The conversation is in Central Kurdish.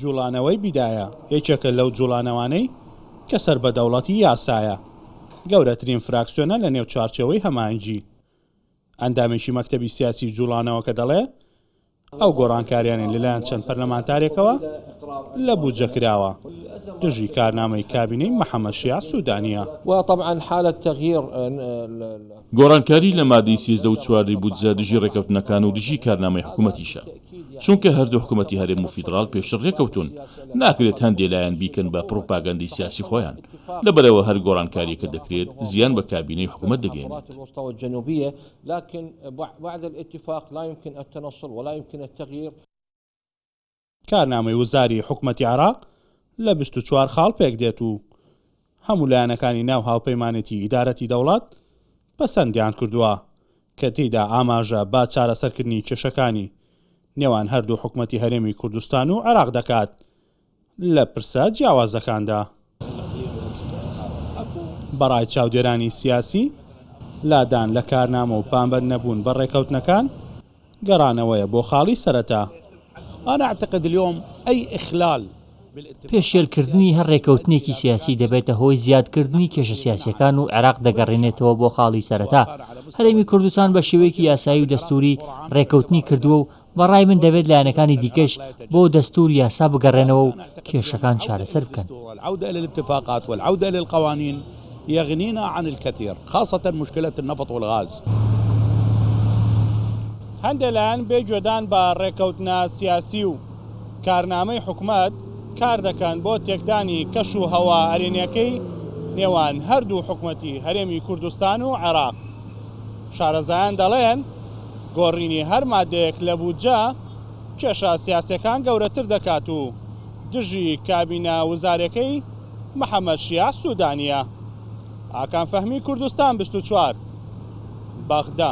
جوڵانەوەی بیدایە یەکێکە لەو جوڵانەوانەی کە سەر بە دەوڵەتی یاسایە، گەورەترین فراکسیۆنە لە نێو چوارچێوەی هەماهەنگی. ئەندامێکی مەکتەبی سیاسیی جوڵانەوەکە دەڵێ، ئەو گۆڕانکاریانەی لەلایەن چەند پەرلەمانتارێکەوە لە بودجە کراوە، دژی کارنامەی کابینەی محەمەد شیاع سودانییە. گۆڕانکاری لە مادەی 13 و 14 ی بودجە دژی ڕێکەوتنەکان و دژی کارنامەی حکومەتیشە، چونکە هەردوو حکومەتی هەرێم و فیدڕاڵ پێشتر ڕێکەوتوون، ناکرێت هەندێ لایەن بیکەن بە پڕوپاگەندەی سیاسی خۆیان، لەبەرئەوە هەر گۆڕانکاریەکە دەکرێت زیان بە کابینەی حکومەت دەگەیەنێت. لكن بعد الاتفاق لا يمكن التنصل ولا يمكن التغيير. کارنامەی وزاری حکومەتی عێراق لە 24 خاڵ پێکدێت و هەموو لایەنەکانی ناو هاوپەیمانێتی ئیدارەتی دەوڵەت پەسەندیان کردووە کە تێیدا ئاماژە بە چارەسەرکردنی کێشەکانی نێوان هەردوو حکومەتی هەرێمی کوردستان و عێراق دەکات لە پرسە جیاوازەکاندا. بەڕای چاودێرانی سیاسی، لادان لە کارنامە و پابەند نەبوون بە ڕێکەوتنەکان، گەڕانەوەیە بۆ خاڵی سەرەتا. انا اعتقد اليوم اي اخلال پێشێلکردنی هەر ڕێکەوتنێکی سیاسی دەبێتە هۆی زیادکردنی کێشە سیاسیەکان و عێراق دەگەڕێنێتەوە بۆ خاڵی سەرەتا. هەرێمی کوردستان بە شێوەیەکی یاسایی و دەستووری ڕێکەوتنی کردووە و بە ڕای من دەبێت لایەنەکانی دیکەش بۆ دەستوور یاسا بگەڕێنەوە و کێشەکان چارەسەر بکەن. هەندێ لایەن بێ گوێدان بە ڕێککەوتنە سیاسی و کارنامەی حکومەت کار دەکەن بۆ تێکدانی کەش و هەوا ئەرێنیەکەی نێوان هەردوو حکومەتی هەرێمی کوردستان و عێراق. شارەزایان دەڵێن، گۆڕینی هەر مادەیەک لە بودجە کێشە سیاسیەکان گەورەتر دەکات و دژی کابینە وزارەکەی محەمەد شیاع سودانیە. ئاکام فەهمی کوردستان 24، بەغدا.